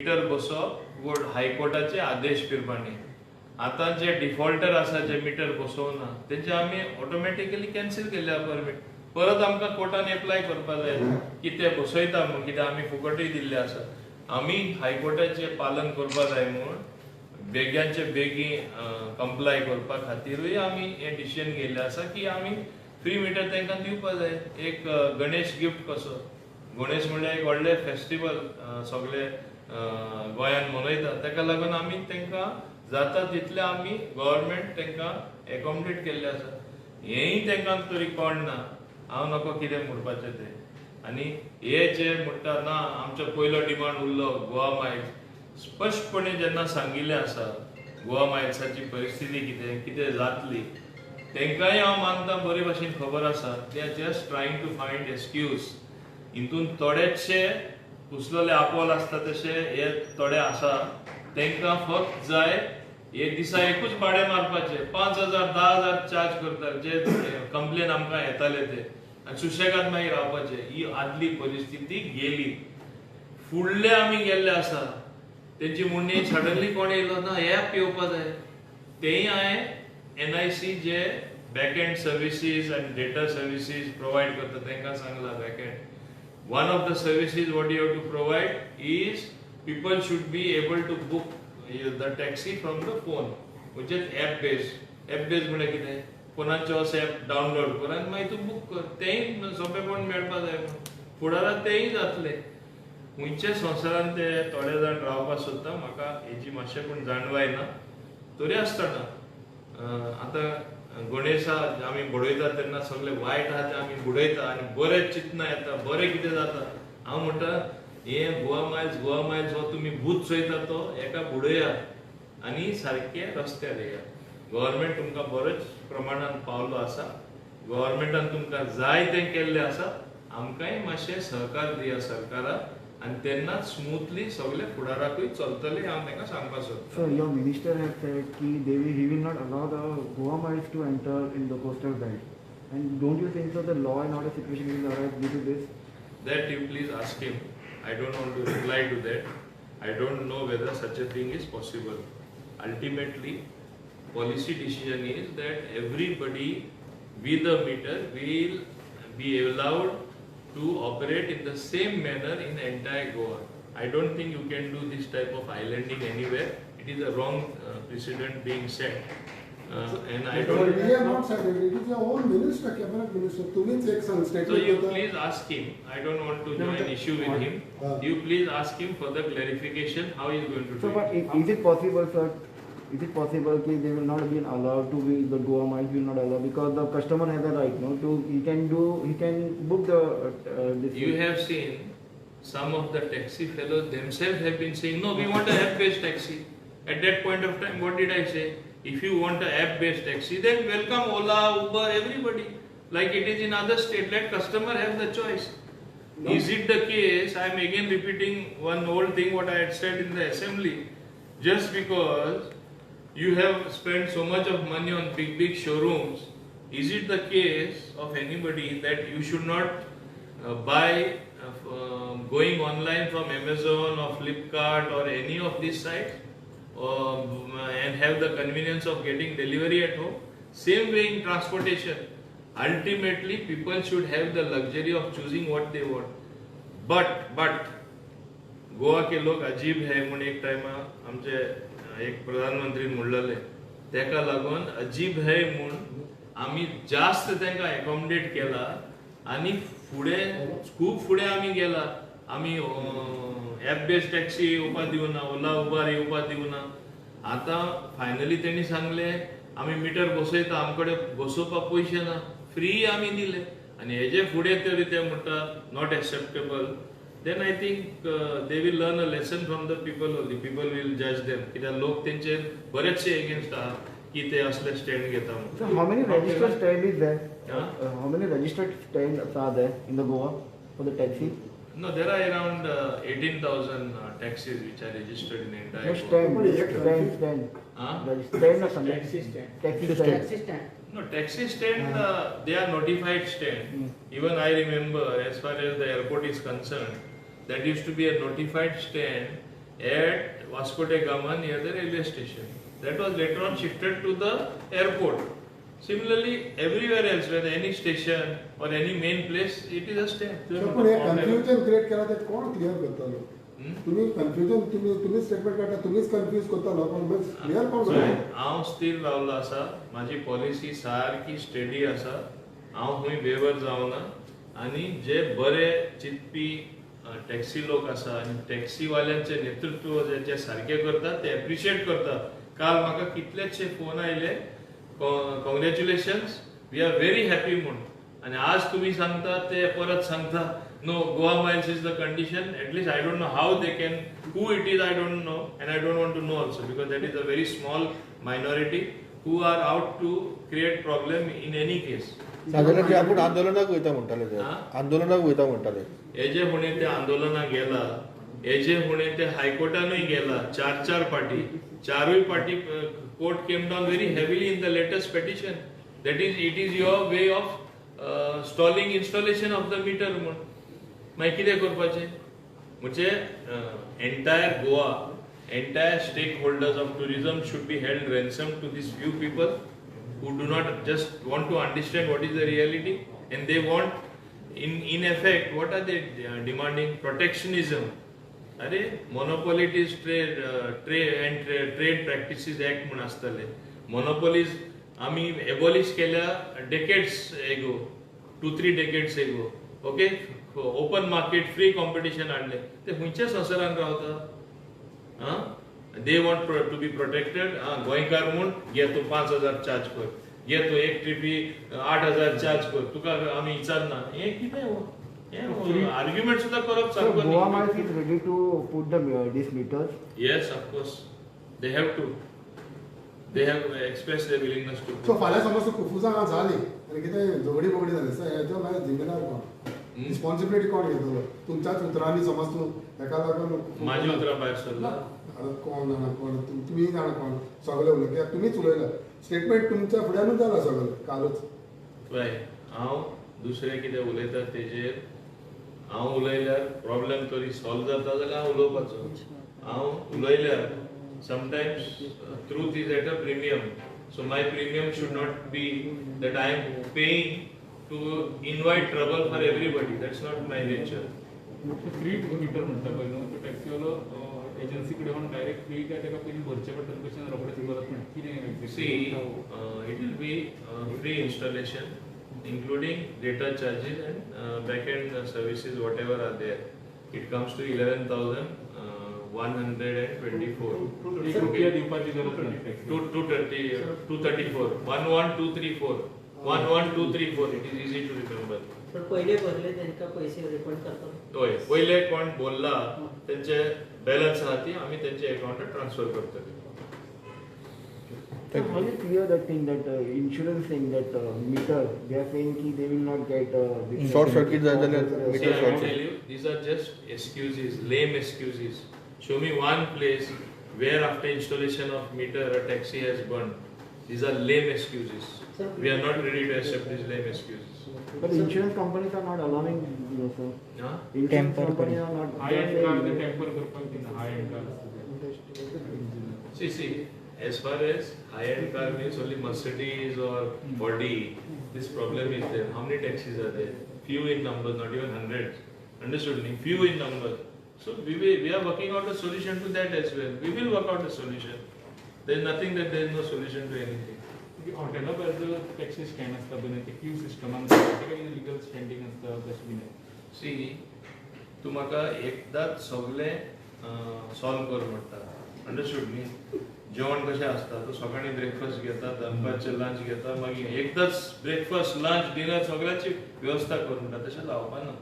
Metre बसोवप हायकोर्टाचे आदेश प्रमाणे. आतां जे डिफॉल्टर आसा, जे मिटर बसोवना, तेंचे आमी ऑटोमॅटिकली कॅन्सल केल्ले परमीट. परत आमकां कोर्टान एप्लाय करपा जाय की ते बसयता म्हूण, कित्याक आमी फुकटूय दिल्ले आसा. आमी हायकोर्टाचें पालन करपा जाय म्हूण बेग्याचे बेगीन कंप्लाय करपा खातीरूय आमी हें डिसिजन घेयल्लें आसा की आमी फ्री मिटर तांकां दिवपा जाय, एक गणेश गिफ्ट कसो. गणेश म्हणल्यार एक व्हडलें फेस्टिवल सगळे गोंयांत मनयतात. ताका लागून आमी तांकां जाता तितलें आमी गव्हर्मेंट तांकां एकोमोडेट केल्लें आसा. हेंय तांकां तरी कळना, हांव नको कितें म्हणपाचें तें. आनी हे जे म्हणटा ना, आमचो पयलो डिमांड उरलो गोवा मायल्स. स्पश्टपणे जेन्ना सांगिल्लें आसा गोवा मायल्साची परिस्थिती कितें कितें जातली, तांकांय हांव मानता बरे भाशेन खबर आसा. They are just trying to find excuse. हितून थोडेचशे कुसलेले आपोल आसता तशे हे थोडे आसा, तांकां फक्त जाय हे दिसा एकूच भाडें मारपाचें. 5,000 10,000 चार्ज करतात, जे कंप्लेन आमकां येताले ते, आनी सुशेगाद मागीर रावपाचें. ही आदली परिस्थिती गेली, फुडले आमी गेल्ले आसा. तेंची म्हणणी सडनली कोण येयलो ना एप येवपा जाय. तेंय हांवें एनआयसी जे बॅकएंड सर्विसीस आनी डेटा सर्विसीस प्रोवायड करता तांकां सांगलां, backend one of the services what you have to provide is people should be able to book the taxi from the phone, which is app based. App based म्हळ्यार कितें? फोनाचो असो app download कर आनी मागीर तूं बूक कर. तेंय सोंपेपण मेळपा जाय म्हणून फुडाराक तेंय जातलें. खंयच्या संवसारान ते थोडे जाण रावपाक सोदता, म्हाका हेजी मातशें पूण जाणवाय ना. तरी आसतना आतां गणेशा आमी बडयता तेन्ना सगळे वायट आहा ते आमी बुडयता आनी बरें चिंतना येता, बरें कितें जाता. हांव म्हणटा हे गोवा मायल्स, गोवा मायल्स हो तुमी भूत चोयता तो एका बुडया आनी सारके रस्त्यार येया. गव्हर्मेंट तुमकां बरेच प्रमाणान पावलो आसा, गव्हर्मेंटान तुमकां जाय तें केल्लें आसा. आमकांय मातशें सहकार दिया सरकाराक आनी तेन्नाच स्मुथली सगळे फुडाराकूय चलतले, हांव तांकां सांगपाक सोदतां. Sir, your minister has said ki he will not allow the Goa Miles to enter in the coastal belt. And don't you think so the law and order situation will arise due to this? That you please ask him. I don't want to reply to that. I don't know whether such a thing is possible. Ultimately, policy decision is that everybody with a meter will be allowed to operate in the same manner in entire Goa. I don't think you can do this type of islanding anywhere. It is a wrong precedent being set. And I But don't. we have not said it. It is your own minister, cabinet minister. तुम्हीच एक सांग So statement you होता. Please ask him. I don't want to join issue with him. You please ask him for the clarification how he is going to So, do but it. is it possible, sir? Is it possible that they will not be allowed to be the Goa Miles will not allow because the customer has a right, no? To he can do he can book the this. You have seen some of the taxi fellows themselves have been saying, "No, we want a app-based taxi." At that point of time, what did I say? If you want a app-based taxi, then welcome Ola, Uber, everybody. Like it is in other state, let customer have the choice. No. Is it the case? I am again repeating one old thing what I had said in the assembly. Just because you have spent so much of money on big, big showrooms, is it the case of anybody that you should not buy going online from Amazon or Flipkart or any of these sites and have the convenience of getting delivery at home? Same way in transportation. Ultimately, people should have the luxury of choosing what they want. But Goa K लोक अजीब है म्हूण एक टायमा आमचे एक प्रधानमंत्री म्हणलेले, तेका लागून अजीब है म्हूण आमी जास्त तांकां एकोमोडेट केला आनी फुडें खूब फुडें आमी गेला. आमी एप बेस्ड टॅक्सी येवपा दिवना, ओला उबर येवपा दिवना. आतां फायनली तेणी सांगलें आमी मिटर बसयता, आमकडे बसोवपाक पयशे ना. फ्री आमी दिले आनी हेजे फुडें तरी ते म्हणटा not acceptable, then I think they will learn a lesson from the people only. People will judge them. कित्याक लोक तेंचेर बरेचशे एगेन्स्ट आहा की ते असले स्टँड घेता म्हणून. So how many registered stand is there? Huh? How many registered stands are there in the Goa for the taxi? No, there are around 18,000 taxis which are registered in entire No Goa. stand, But एक stand, stand. Huh? Stand or something? Taxi stand. Taxi stand. Taxi stand. No, taxi stand, they are notified stand. Even I remember, as far as the airport is concerned, that used to be a notified stand at Vasco da Gama near the railway station. That was later on shifted to the airport. Similarly, everywhere else, whether any station or any main place, it is a stand. पण हे confusion create केला ते कोण clear करतालो? तुम्ही confusion तुम्ही तुम्हीच statement काढता, तुम्हीच कन्फ्यूज करता लोकांक, क्लियर कोण करता? हांव स्थिर रावलो आसा, म्हाजी पॉलिसी सारकी स्टेडी आसा, हांव खंय वेवर जावना आनी जे बरे चिंतपी टॅक्सी लोक आसा आनी टॅक्सीवाल्यांचे नेतृत्व जे सारकें करता ते एप्रिशिएट करता. काल म्हाका कितलेशे फोन आयले, congratulations, we are very happy म्हूण. आनी आज तुमी सांगता ते परत सांगता no, Goa Miles is the condition. At least I don't know how they can, who it is I don't know, and I don't want to know also, because that is a very small minority who are out to create problem in any case. साधारण आपूण आंदोलनाक वयता म्हणटाले ते, आंदोलनाक वयता म्हणटाले. हेजे फुडें ते आंदोलनाक गेला, हेजे फुडें ते हायकोर्टानूय गेला, चार चार पार्टी, चारूय party court came down very heavily in the latest petition. That is, it is your way of stalling installation of the meter म्हूण. मागीर कितें करपाचें? म्हणजे entire Goa, entire stakeholders of tourism should be held ransom to these few people who do not just want to understand what is the reality, and they want, in effect, what are they demanding? Protectionism. Are monopolies trade and trade practices act म्हूण आसताले. Monopolies आमी abolish केल्या decades ago, 2-3 decades ago. Okay, open market, free competition हाडले. ते खंयच्या संवसारान रावता? They want to be protected. गोंयकार म्हूण घे तूं 5,000 चार्ज कर, घे तूं एक ट्रिपी 8,000 चार्ज कर, तुका आमी विचारना. हें कितें हो? हें आर्ग्युमेंट सुद्दां करप सारको. Goa Miles is ready to put the these meters? Yes, of course. They have to. They have expressed their willingness to. So फाल्यां समज कुफुजां जाली आनी कितें झगडी बगडी जाली, सो हेजो मागीर जिम्मेदार कोण? रिस्पॉन्सिबिलिटी कोण घेतलो? तुमच्याच उतरांनी समज तूं हेका लागून म्हाजी उतरां भायर सरला. आतां कोण जाणा कोण, तुमी जाणा कोण, सगळे उलयता कित्याक तुमीच उलयला. स्टेटमेंट तुमच्या फुड्यानूच जाला सगळें कालूच. पळय, हांव दुसरें कितें उलयता तेजेर हांव उलयल्यार प्रॉब्लेम तरी सॉल्व जाता जाल्यार हांव उलोवपाचो. हांव उलयल्यार sometimes truth is at a premium, so my premium should not be that I am paying to invite trouble for everybody. That's not my nature. Free meter म्हणटा पळय न्हू, तो टॅक्सीवालो एजन्सी कडेन वचून डायरेक्ट फ्री काय ताका पयलीं भरचें पडटा कशें रोखडेच करप कितें? See, it will be free installation including data charges and back end services whatever are there. It comes to 11,124. एक रुपया दिवपाची गरज ना. 234 11234 11234. It is easy to remember. पण पहिले भरले तांकां पैसे रिफंड करता? हय, पयले कोण बोलला तेंचे बॅलन्स आहा ती आमी तेंच्या अकाउंटार ट्रान्सफर करतले. So how you clear that thing, that insurance thing, that meter, they are saying ki they will not get this short circuit जाय meter short. I tell you, these are just excuses, lame excuses. Show me one place where after installation of meter a taxi has burned. These are lame excuses. We are not ready to accept these lame excuses. But insurance companies are not allowing, you know, sir. Huh? Insurance companies are not. High end car they temper करपाक दिना, high end car. See, see, as far as high end car means only Mercedes or Audi, this problem is there. How many taxis are there? Few in numbers, not even hundreds. Understood? Few in numbers. So we are working out a solution to that as well. We will work out a solution. There is nothing that there is no solution to anything. हॉटेला भायर जो taxi stand आसता पळय ते Q सिस्टमान आसता, तेका कितें legal standing आसता तशें कितें? सी, तूं म्हाका एकदांच सगळें सॉल्व कर म्हणटा. अंडरस्टूड न्ही? जेवण कशें आसता, तूं सकाळीं ब्रेकफास्ट घेता, दनपारचें लंच घेता, मागीर एकदांच ब्रेकफास्ट, लंच, डिनर सगळ्याची वेवस्था कर म्हणटा. तशें जावपाना.